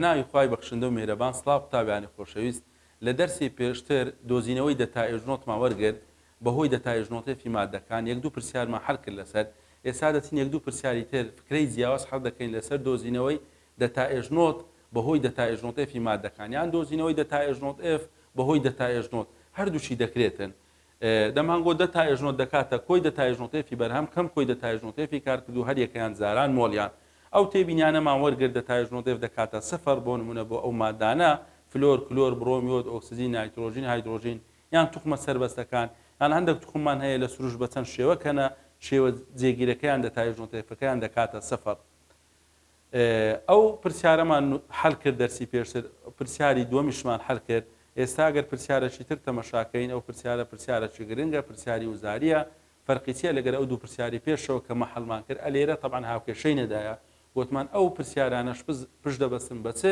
ناوی خوای بەخشندە و میهرەبان سڵاو قوتابیانی خۆشەویست لە دەرسی پێشتر دۆزینەوەی دەتا H naught مان وەرگرت بەهۆی دەتا H naught F ی مادەکان یەک دوو پرسیارمان حەل کرد لەسەر ئێستا دەچین یەک دوو پرسیاری تر فکرەی جیاواز حەل دەکەین لەسەر دۆزینەوەی دەتا H naught بەهۆی دەتا H naught F ی مادەکان یان دۆزینەوەی دەتا H naught F بەهۆی دەتا H naught هەردووکی دەکرێتن دەمانگۆ دە تا H naught دەکاتە کۆی دە تا H naught F ی بەرهەم کەم کۆی دە تا H naught F ی کارکردوو هەریەکەیان جاران مۆڵیان ئەو تێبینیانەمان وەرگرت دە تا H naught F دەکاتە سفر بۆ نمونە بۆ ئەو مادانە فلۆر کلۆر برۆم یۆد ئۆکسجین نایترۆژین هایدرۆژین یان توخمە سەربەستەکان یان هەندێک توخممان هەیە لە سروشت بە چەند شێوە کەنە شێوە جێگیرەکەیان دە تا H naught F ەکەیان دەکاتە سفر. ئەو پرسیارەمان حەل کرد دەرسی پێشتر پرسیاری دووەمیشمان حەل کرد ئێستا گەر پرسیارەکی تر تەمەشاکەین ئەو پرسیارە پرسیارەکی گرنگە پرسیاری وزاریە فەرقی چیە لەگەر ئەو دوو پرسیاری پێشەوە کە مە حەلمان کرد ئەلێرە تەبعەن هاوکێشەی نەدایە گۆتمان ئەو پرسیارانەش پشت دەبەستن بە چ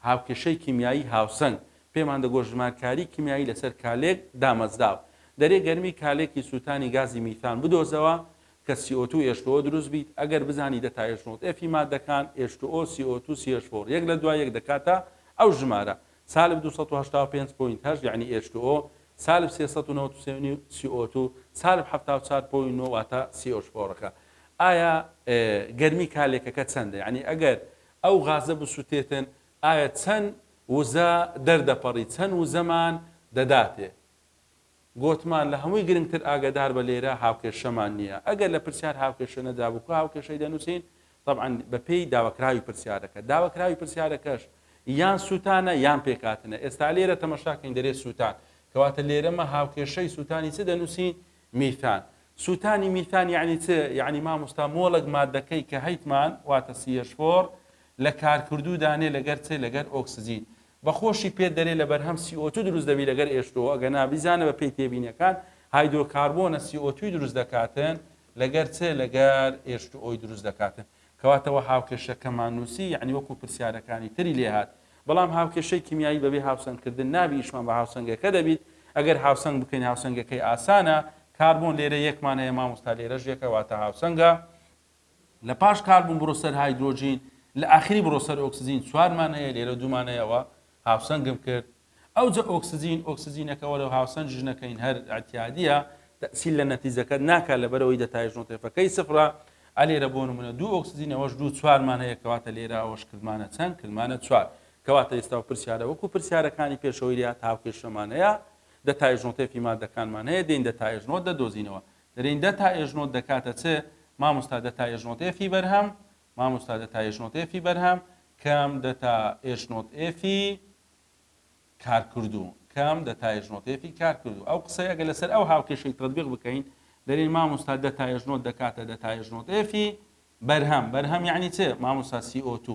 هاوکێشەی کیمیایی هاوسەنگ پێمان دەگۆ ژمارکاری کیمیایی لەسەر کالێک دامەزراو دەرێ گەرمی کالێکی سووتانی گازی میثان بدۆزەوە کە CO2 H2O دروست بیت ئەگەر بزانی دەتا H naught F ی مادەکان H2O CO2 CH4 یەک لە دوای یەک دەکاتە ئەو ژمارە سالب 285 point هەشت یەعنی H2O سالب 393 و نیو CO2 سالب 74 point نۆ واتە CH4 ەکە ئایا گەرمی کارلێکەکە چەندە یەعنی ئەگەر ئەو غازە بسوتێتن ئایا چەند وزە دەردەپەڕی چەند وزەمان دەداتێ گۆتمان لە هەمووی گرنگتر ئاگەدار بە لێرە هاوکێشەمان نییە ئەگەر لە پرسیار هاوکێشە نەدرابوو کوا هاوکێشەی دەنووسین تەبعەن بە پێی داواکراوی پرسیارەکە داواکراوی پرسیارەکەش یان سووتانە یان پێکهاتنە ئێستا لێرە تەمەشاکەین دەرێ سووتان کەواتە لێرەمە هاوکێشەی سووتانی چ دەنووسین میثان سووتانی میثان یعنی چ یعنی مامۆستا مۆڵک مادەکەی کە هەیتمان واتە CH4 لە کارکردوو دانێ لەگەر چ لەگەر ئۆکسجین بەخۆشی پێت دەرێ لە بەرهەم CO2 دروست دەبی لەگەر H2O ئەگەنا بیزانە بە پێی تێبینیەکان هایدرۆکاربۆنە CO2 ی دروست دەکاتن لەگەر چ لەگەر H2O ی دروست دەکاتن کەواتەوە هاوکێشەکەمان نووسی یعنی وەکو پرسیارەکانی تری لێهات بەڵام هاوکێشەی کیمیایی بەبێ هاوسەنگکردن نابی ئیشمان بە هاوسەنگەکە دەبیت ئەگەر هاوسەنگ بکەین هاوسەنگەکەی ئاسانە کاربۆن لێرە یەکمان هەیە مامۆستا لێرەش یەکە واتە هاوسەنگە لە پاش کاربوون بڕۆ سەر هایدرۆجین لە ئاخری بڕۆ سەر ئۆکسجین چوارمان هەیە لێرە دوومان هەیە ئەوە هاوسەنگم کرد ئەوجە ئۆکسجین ئۆکسجینەکە وەرە هاوسەنگیش نەکەین هەر ئەتیادیە تەسیل لە نەتیجەکە ناکات لەبەرەوەی دەتایش naught F ەکەی سفرە ئەلێرە بۆ نمونە دوو ئۆکسجین ئەوەش دوو چوارمان هەیە کەواتە لێرە ئەوەش کردمانە چەند کردمانە چوار کەواتە ئێستا و پرسیارە وەکو پرسیارەکانی پێشەوەی لات هاوکێشەمان هەیە دەتایش naught F ی مادەکانمان هەیە دێین دەتایش naught دەدۆزینەوە دەرێین دە تا H naught دەکاتە چ؟ مامۆستا دە تا H naught F ی بەرهەم مامۆستا دە تا H naught F ی بەرهەم کەم دە تا H naught F ی کارکردوو کەم دە تا H naught F ی کارکردوو ئەو قسەی ئەگەر لەسەر ئەو هاوکێشەی تەتبیق بکەین دەرێین مامۆستا دە تا H naught دەکاتە دە تا H naught F ی بەرهەم بەرهەم یعنی چ مامۆستا CO2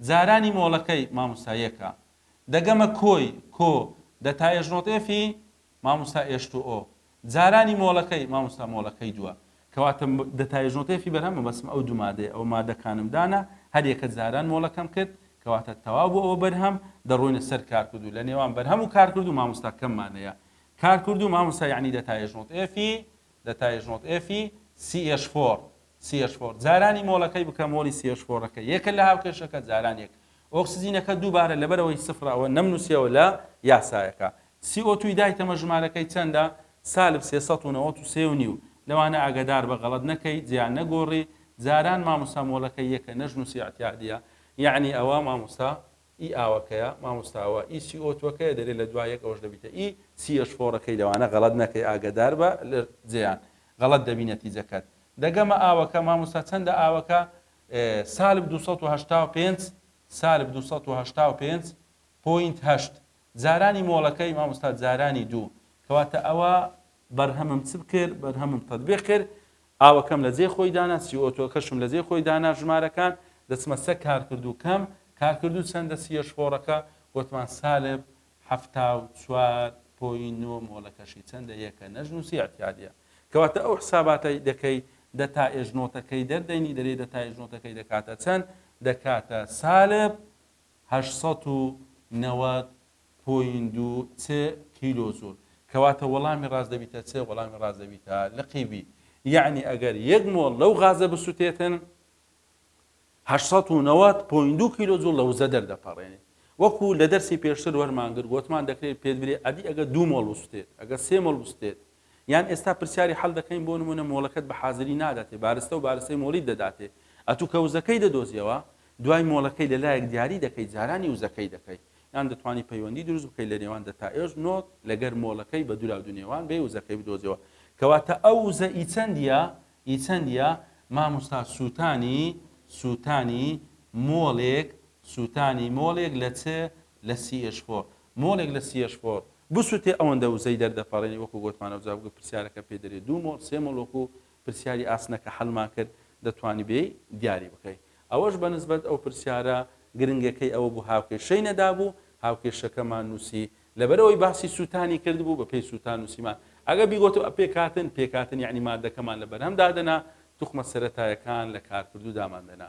جارانی مۆڵەکەی مامۆستا یەکە دەگەمە کۆی کۆ دە تا H naught F ی مامۆستا H2O جارانی مۆڵەکەی مامۆستا مۆڵەکەی دووە کەواتە دەتا H naught F ی بەرهەم مەبەستم ئەو دوو مادەیە ئەو مادەکانم دانا هەر یەکە جاران مۆڵەکەم کرد کەواتە تەواو بۆ ئەوە بەرهەم دەڕۆینە سەر کارکردوو لە نێوان بەرهەم و کارکردوو مامۆستا کەممان هەیە کارکردوو مامۆستا یعنی دەتا H naught F ی دەتا H naught F ی CH4 CH4 جارانی مۆڵەکەی بکە مۆڵی CH4 ەکە یەکە لە هاوکێشەکە جاران یەک ئۆکسجینەکە دووبارە لەبەرئەوەی سفرە ئەوە نەمنووسیەوە لە یاسایەکە CO2 ی دایتەمە ژمارەکەی چەندە سالب 393 و نیو لەوانە ئاگەدار بە غەڵەت نەکەی جێیان نەگۆڕی جاران مامۆستا مۆڵەکەی یەکە نەشنووسی ئیعتیادیە یەعنی ئەوە مامۆستا ئی ئاوەکەیە مامۆستا ئەوە ئی CO2 ەکەیە دەرێ لە دوا یەک ئەوەش دەبیتە ئی CH4 ەکەی لەوانە غەڵەت نەکەی ئاگەدار بە لە جێیان غەڵەت دەبی نەتیجەکەت دەگەمە ئاوەکە مامۆستا چەندە ئاوەکە سالب 285 سالب 285 point هەشت جارانی مۆڵەکەی مامۆستا جارانی دوو کەواتە ئەوە بەرهەمم چ بکرد بەرهەمم تەتبیق کرد ئاوەکەم لە جێی خۆی دانا CO2 ەکەشم لە جێی خۆی دانا ژمارەکان دەچمە سەر کارکردوو کەم کارکردوو چەندە CH4 ەکە گۆتمان سالب 74 point نۆ مۆڵەکەشی چەندە یەکە نەژنووسی ئیعتیادیە کەواتە ئەو حساباتەی دەکەی دە تا H naught ەکەی دەردەینی دەرێ دە تا H naught ەکەی دەکاتە چەند دەکاتە سالب 890 point دوو چ کیلۆ جوول کەواتە وەڵامی ڕاست دەبیتە چ وەڵامی ڕاست دەبیتە لقی B یەعنی ئەگەر یەک مۆڵ لەو غازە بسوتێتن. 890 point دوو کیلۆ جوڵ لە وزە دەردەپەڕێنێت. وەکو لە دەرسی پێشتر وەرمان گرت گۆتمان دەکرێت پێت برێ ئەدی ئەگەر دوو مۆڵ بسوتێت ئەگەر سێ مۆڵ بسوتێت یان ئێستا پرسیاری حەل دەکەین بۆ نمونە مۆڵەکەت بە حازری ناداتێ بارستە و بارستەی مۆڵیت دەداتێ ئەتوو کە وزەکەی دەدۆزیەوە دوای مۆڵەکەی لە لایەک دیاری دەکەی جارانی وزەکەی دەکەی یان دەتوانی پەیوەندی دروست بکەی لە نێوان دەتائێژ نۆت لەگەر مۆڵەکەی بە دوراو دو نێوان بێ وزەکەی بدۆزیەوە کەواتە ئەو وزە ئی چەندیە ئی چەندیە مامۆستا سوتانی سوتانی مۆڵێک سوتانی مۆڵێک لە چ لە CH4 مۆڵێک لە CH4 بسوتێ ئەوەندە وزەی دەردەپەڕێنی وەکو گۆتمان ئەوجا بگە پرسیارەکە پێ دەرێ دوو مۆڵ سێ مۆڵ وەکو پرسیاری ئاسنەکە حەلمان کرد دەتوانی بێی دیاری بکەی ئەوەش بە نسبەت ئەو پرسیارە گرنگەکەی ئەوە بوو هاوکێشەی نەدابوو هاوکێشەکەمان نووسی لەبەرئەوەی باسی سووتانی کردبوو بە پێی سووتان نووسیمان ئەگەر بیگۆتەوە پێکهاتن پێکهاتن یەعنی مادەکەمان لە بەرهەم دادەنا توخمە سەرەتایەکان لە کارکردوو دامان دەنا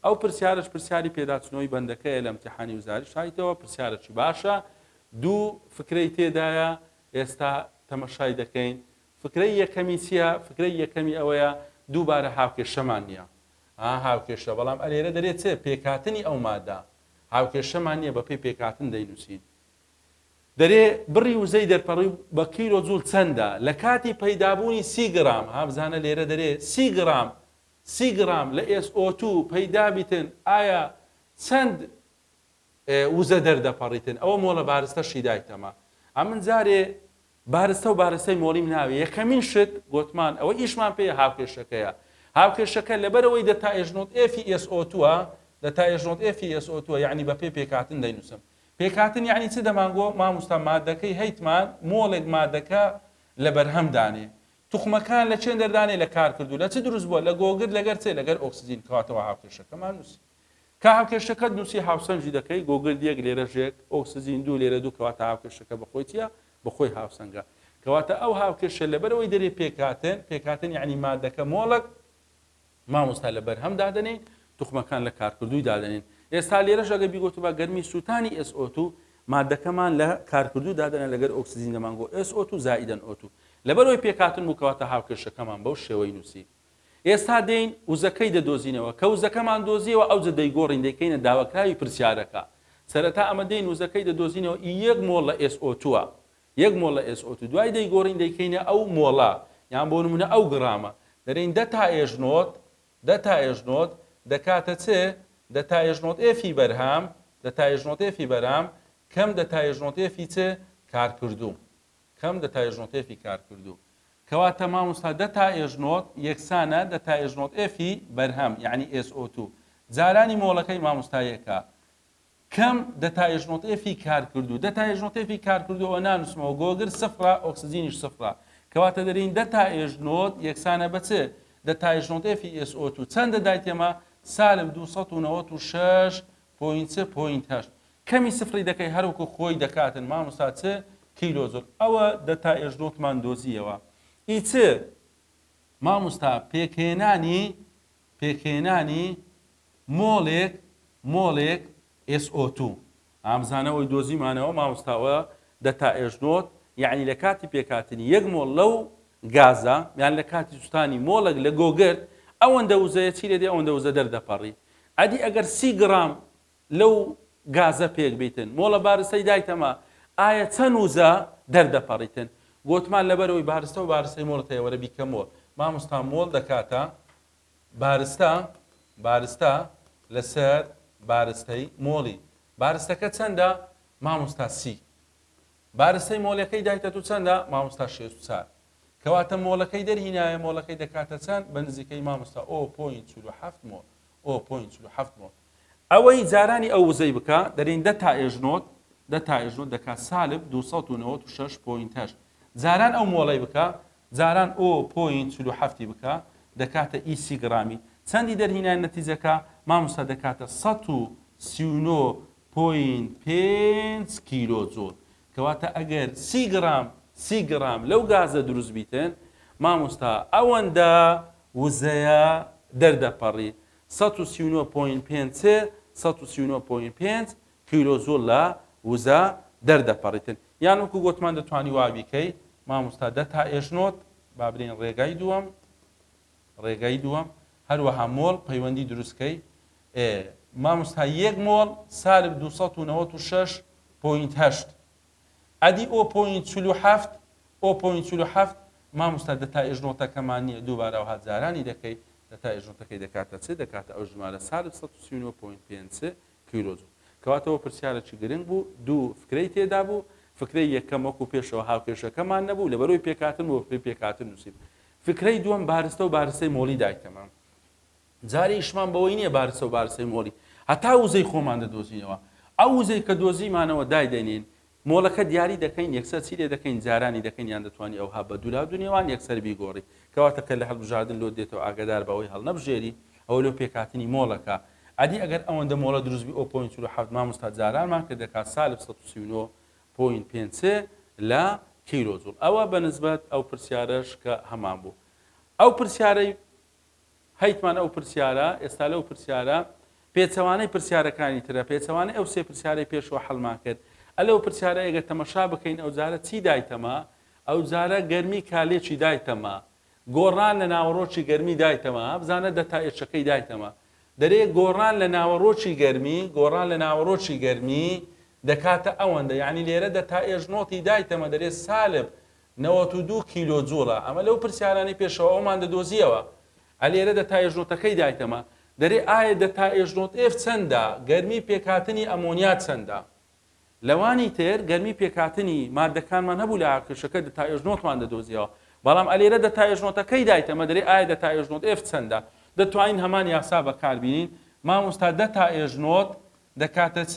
ئەو پرسیارەش پرسیاری پێداچونەوەی بەندەکەیە لە امتحانی وزاری شایتەوە پرسیارەکی باشە دوو فکرەی تێدایە ئێستا تەمەشای دەکەین فکرەی یەکەمی چییە فکرەی یەکەمی ئەوەیە دووبارە هاوکێشەمان نییە ها هاوکێشە بەڵام ئەلێرە دەرێت چ پێکهاتنی ئەو مادە هاوکێشەمان نییە بەپێی پێکهاتن دەینووسین دەرێ بڕی وزەی دەرپەڕی بە کیلۆ جوڵ چەندە لە کاتی پەیدابوونی سی گڕام ها بزانە لێرە دەرێ سی گڕام سی گڕام لە SO2 پەیدا بیتن ئایا چەند وزە دەردەپەڕیتن ئەوە مۆڵە بارستەشی دایتەمە ئەمن جارێ بارستە و بارستەی مۆڵیم ناوێ یەکەمین شت گۆتمان ئەوە ئیشمان پێیە هاوکێشەکەیە هاوکێشەکە لەبەرئەوەی دە تا H naught F ی SO2 ە دە تا H naught F ی SO2 ە یەعنی بەپێی پێکهاتن دەینوسم پێکهاتن یەعنی چ دەمانگۆ ماموستا مادەکەی هەیتمان مۆڵێک مادەکە لە بەرهەم دانێ توخمەکان لە چێن دەردانێ لە کارکردوو لە چ دروست بووە لە گۆگرد لەگەر چێ لەگەر ئۆکسجین کەواتەوە هاوکێشەکەمان نووسی کە هاوکێشەکەت نووسی هاوسەنگی دەکەی گۆگرد یەک لێرەش یەک ئۆکسجین دوو لێرە دوو کەواتە هاوکێشەکە بەخۆی چییە بەخۆی هاوسەنگە کەواتە ئەو هاوکێشە لەبەرەوەی دەرێ پێکهاتن پێکهاتن یعنی مادەکە مۆڵک مامۆستا لە بەرهەم دادەنێین توخمەکان لە کارکردووی دادەنێین ئێستا لێرەش ئەگەر بیگوتبا گەرمی سووتانی SO2 مادەکەمان لە کارکردوو دادەنێن لەگەر ئۆکسجین دەمانگۆ SO2 زائیدەن O2 لەبەرەوەی پێکهاتن بوو کەواتە هاوکێشەکەمان بەو شێوەی نووسی ئێستا دێین وزەکەی دەدۆزینەوە کە وزەکەمان دۆزیەوە ئەوجە دەیگۆڕین دەیکەینە داواکراوی پرسیارەکە سەرەتا ئەمە دێین وزەکەی دەدۆزینەوە ئی یەک مۆڵ لە SO2 ە یەک مۆڵ لە SO2 دوای دەیگۆڕین دەیکەینە ئەو مۆڵە یان بۆ نمونە ئەو گڕامە دەرێین دە تا H naught دە تا H naught دەکاتە چ دە تا H naught F ی بەرهەم دە تا H naught F ی بەرهەم کەم دە تا H naught F ی چ کارکردوو کەم دە تا H naught F ی کارکردوو کەواتە مامۆستا دە تا H naught یەکسانە دە تا H naught F ی بەرهەم یعنی SO2 جارانی مۆڵەکەی مامۆستا یەکە کەم دە تا H naught F ی کارکردوو دە تا H naught F ی کارکردوو ئەوە نانووسمەوە گۆگر سفرە ئۆکسجینیش سفرە کەواتە دەرین دە تا H naught یەکسانە بە چ دە تا H naught F ی SO2 چەندە دایتێمە سالب 296 point چ point هەشت کەمی سفری دەکەی هەروەکو خۆی دەکاتن مامۆستا چ کیلۆ جوڵ ئەوە دە تا H naught مان دۆزیەوە ئی چ مامۆستا پێکهێنانی پێکهێنانی مۆڵێک مۆڵێک SO2 ئامزانە ئەوەی دۆزیمانەوە مامۆستا ئەوە دە تا H naught یعنی لە کاتی پێکهاتنی یەک مۆڵ لەو گازە یان لە کاتی سوتانی مۆڵێک لە گۆگرد ئەوەندە وزەیە چی لێ دێ ئەوەندە وزە دەردەپەڕی ئەدی ئەگەر سی گڕام لەو گازە پێک بیتن مۆڵە بارستەی دایتەمە ئایا چەند وزە دەردەپەڕیتن گۆتمان لەبەرەوەی بارستە و بارستەی مۆڵت هەیە وەرە بیکە مۆڵ مامۆستا مۆڵ دەکاتە بارستە بارستە لەسەر بارستەی مۆڵی بارستەکە چەندە مامۆستا سی بارستەی مۆڵەکەی دایتە تو چەندە مامۆستا 64 کەواتە مۆڵەکەی دەرهینایە مۆڵەکەی دەکاتە چەند بە نزیکەی مامۆستا o point 47 مۆڵ o point 47 مۆڵ ئەوەی جارانی ئەو وزەی بکا دەرێین دە تا H naught دە تا H naught دەکا سالب 296 point هەشت جاران ئەو مۆڵەی بکا جاران o point 47 ی بکا دەکاتە ئی سی گڕامی چەندی دەرهینای نەتیجەکە مامۆستا دەکاتە 139 point پێنج کیلۆ جۆل کەواتە ئەگەر سی گڕام سی گڕام لەو گازە دروست بیتن مامۆستا ئەوەندە وزەیە دەردەپەڕی 139 point پێنج چ 139 point پێنج کیلۆجوڵ لە وزە دەردەپەڕیتن یان وەکو گۆتمان دەتوانی وا بیکەی مامۆستا دە تا H naught با برێین ڕێگای دووەم ڕێگای دووەم هەروەها مۆڵ پەیوەندی دروستکەی. ئێ مامۆستا یەک مۆڵ سالب 296 point هەشت ئەدی o point 47 o point 47 مامۆستا دەتا H naught ەکەمان نییە دووبارە ئەوها جارانی دەکەی دەتا H naught ەکەی دەکاتە چ دەکاتە ئەو ژمارە سالب 139 point پێنج کیلۆ جوڵ. کەواتە ئەوە پرسیارێکی گرنگ بوو، دوو فکرەی تێدا بوو، فکرەی یەکەم وەکو پێشەوە هاوکێشەکەمان نەبوو، لەبەرەوەی پێکهاتن بوو بە پێکهاتن نووسیم. فکرەی دووەم بارستە و بارستەی مۆڵی دایتەمە. جارێ ئیشمان بەوەی نییە بارستە و بارستەی مۆڵی، هەتا وزەی خۆمان دەدۆزینەوە. ئەو وزەی کە دۆزیمانەوە دایدەنێین، مۆڵەکە دیاری دەکەین یەکسەر چی لێ دەکەین جارانی دەکەین یان دەتوانی ئەوها بە دوولا و دونێوان یەکسەر بیگۆڕی کەواتە کە لە هەڵبژاردن لۆت دێتەوە ئاگادار بە ئەوەی هەڵنەبژێری ئەوە لۆ پێکهاتنی مۆڵەکە ئەدی ئەگەر ئەوەندە مۆڵە دروست بی o point 47 مامۆستا جارانمان کرد دەکات سالب 139 point پێنج لە کیلۆ جوڵ ئەوە بە نسبەت ئەو پرسیارەش کە هەمان بوو ئەو پرسیارەی هەیتمان ئەو پرسیارە ئێستا لەو پرسیارە پێچەوانەی پرسیارەکانی ترە پێچەوانەی ئەو سێ پرسیارەی پێشەوە حەلمان کرد ئەلەو پرسیارە ئەگەر تەمەشا بکەین ئەو جارە چی دایتەمە ئەو جارە گەرمی کالێکی دایتەمە گۆڕان لە ناوەڕۆکی گەرمی دایتەمە بزانە دەتا H ەکەی دایتەمە دەرێ گۆڕان لە ناوەڕۆکی گەرمی گۆڕان لە ناوەڕۆکی گەرمی دەکاتە ئەوەندە یعنی لێرە دەتا H naught ی دایتەمە دەرێ سالب 92 کیلۆ جوڵە ئەمە لەو پرسیارانەی پێشەوە ئەومان دەدۆزیەوە ئە لێرە دەتا H naught ەکەی دایتەمە دەرێ ئایا دەتا H naught F چەندە گەرمی پێکهاتنی ئەمۆنیا چەندە لەوانی تر گەرمی پێکهاتنی مادەکانمان هەبوو لە هاوکێشەکە دەتا H naught مان دەدۆزیەوە بەڵام ئەلێرە دەتا H naught ەکەی دایتەمە دەرێ ئایا دەتا H naught F چەندە دەتوانین هەمان یاسا بەکاربینین مامۆستا دەتا H naught دەکاتە چ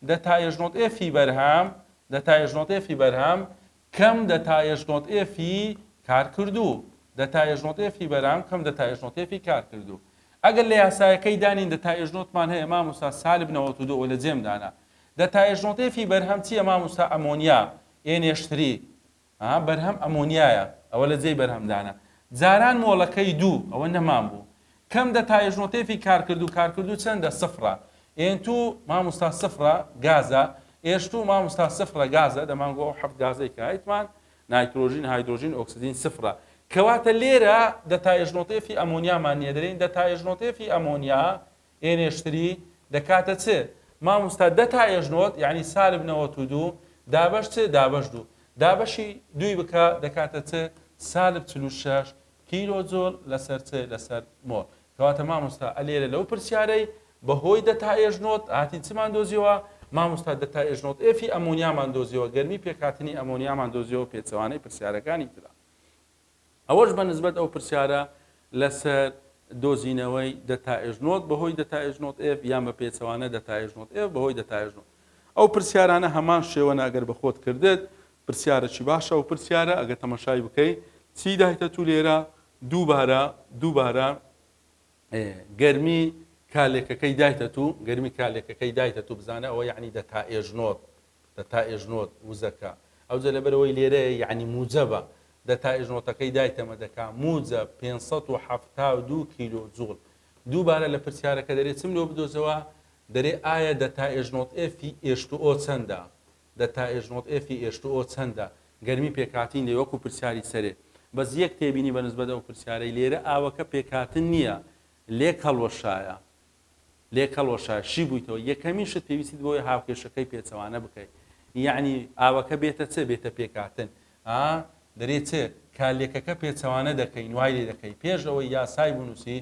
دەتا H naught F ی بەرهەم دەتا H naught F ی بەرهەم کەم دەتا H naught F ی کارکردوو. دەتا H naught F ی بەرهەم کەم دەتا H naught F ی کارکردوو. ئەگەر لە یاسایەکەی دانین دەتا H naught مان هەیە مامۆستا سالب 92 ئەوە لە جێم دانا. دەتا H naught F ی بەرهەم چییە مامۆستا ئەمۆنیا NH three ها بەرهەم ئەمۆنیایە ئەوە لە جێی بەرهەم دانا. جاران مۆڵەکەی دوو ئەوە نەمان بوو. کەم دەتا H naught F ی کارکردوو کارکردوو چەندە سفرە N two مامۆستا سفرە گازە H two مامۆستا سفرە گازە دەمانگۆ ئەو حەفت گازەی کە هەیتمان نایترۆژین هایدرۆژین ئۆکسجین سفرە کەواتە لێرە دەتا H naught F ی ئەمۆنیامان نییە دەرێین دەتا H naught F ی ئەمۆنیا NH three دەکاتە چ مامۆستا دەتا H naught یعنی سالب 92 دابەش چ دابەش دوو دابەشی دووی بکە دەکاتە چ سالب 46 کیلۆ جۆل لەسەر چ لەسەر مۆڵ. کەواتە مامۆستا ئەلێرە لەو پرسیارەی بەهۆی دەتا H naught هاتین چمان دۆزیەوە؟ مامۆستا دەتا H naught F ی ئەمۆنیامان دۆزیەوە گەرمی پێکهاتنی ئەمۆنیامان دۆزیەوە پێچەوانەی پرسیارەکانی ترە. ئەوەش بە نسبەت ئەو پرسیارە لەسەر دۆزینەوەی دەتا H naught بەهۆی دەتا H naught F یان بە پێچەوانە دەتا H naught F بەهۆی دەتا H naught. ئەو پرسیارانە هەمان شێوەن ئەگەر بە خۆت کردت پرسیارەکی باشە ئەو پرسیارە ئەگەر تەمەشای بکەی چی دایتە تو لێرە دووبارە دووبارە گەرمی کالێکەکەی دایتە تو گەرمی کالێکەکەی دایتە تو بزانە ئەوە یعنی دەتا H naught دەتا H naught وزەکە ئەوجە لەبەرەوەی لێرە یعنی موجەبە دەتا H naught ەکەی دایتەمە دەکا موجە 572 کیلۆ جوڵ دووبارە لە پرسیارەکە دەرێ چم لۆ بدۆزەوە دەرێ ئایا دەتا H naught F ی H two O چەندە دەتا H naught F ی H two O چەندە؟ گەرمی پێکهاتین لێ وەکو پرسیاری سەرێ. بەس یەک تێبینی بە نسبەت ئەو پرسیارەی لێرە ئاوەکە پێکهاتن نییە لێک هەڵوەشایە لێک هەڵوەشایە شی بوویتەوە یەکەمین شت پێویستیت بۆیە هاوکێشەکەی پێچەوانە بکەی یەعنی ئاوەکە بێتە چ بێتە پێکهاتن ئا دەرێ چ کارلێکەکە پێچەوانە دەکەین وای لێ دەکەی پێش ئەوەی یاسای بنووسی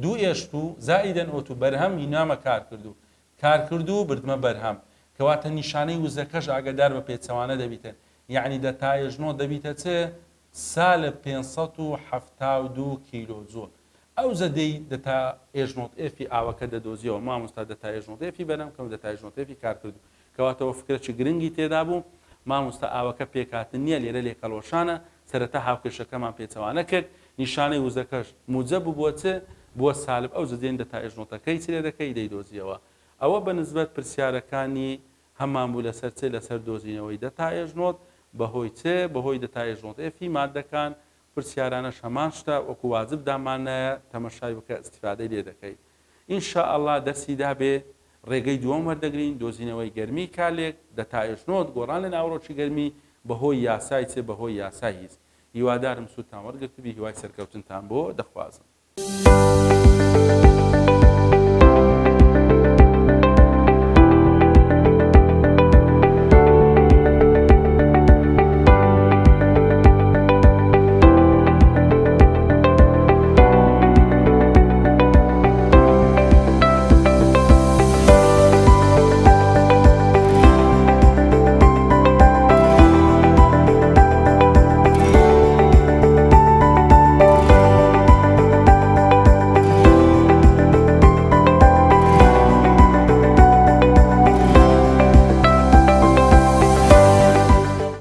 دوو H two زائیدەن O two بەرهەم هینامە کارکردوو کارکردوو بردمە بەرهەم کەواتە نیشانەی وزەکەش ئاگەدار بە پێچەوانە دەبیتن یەعنی دەتا H naught دەبیتە چ سالب 572 کیلۆ جوڵ ئەوجە دێی دەتا H naught F ی ئاوەکە دەدۆزیەوە مامۆستا دەتا H naught F ی بەرهەم کەم دەتا H naught F ی کارکردوو کەواتەوە فکرەکی گرنگی تێدا بوو مامۆستا ئاوەکە پێکهاتن نییە لێرە لێکهەڵوەشانە سەرەتا هاوکێشەکەمان پێچەوانە کرد نیشانەی وزەکەش موجەب بوو بووە چ؟ بووە سالب ئەوجە دێن دەتا H naught ەکەی چ لێ دەکەی دەیدۆزیەوە ئەوە بە نسبەت پرسیارەکانی هەمان بوو لەسەر چ؟ لەسەر دۆزینەوەی دەتا H naught بەهۆی چ؟ بەهۆی دەتا H naught F ی ماددەکان پرسیارانەش هەمان شتە وەکو واجب داماننایە تەمەشای بکە ئیستیفادەی لێ دەکەی ان شاء اللە دەرسی دابێ ڕێگەی دووەم وەردەگرین دۆزینەوەی گەرمی کارلێک دەتا H naught گۆڕان لە ناوەڕۆکی گەرمی بەهۆی یاسای چ بەهۆی یاسای هیز هیوادارم سوودتان وەرگرتبی هیوای سەرکەوتنتان بۆ دەخوازم.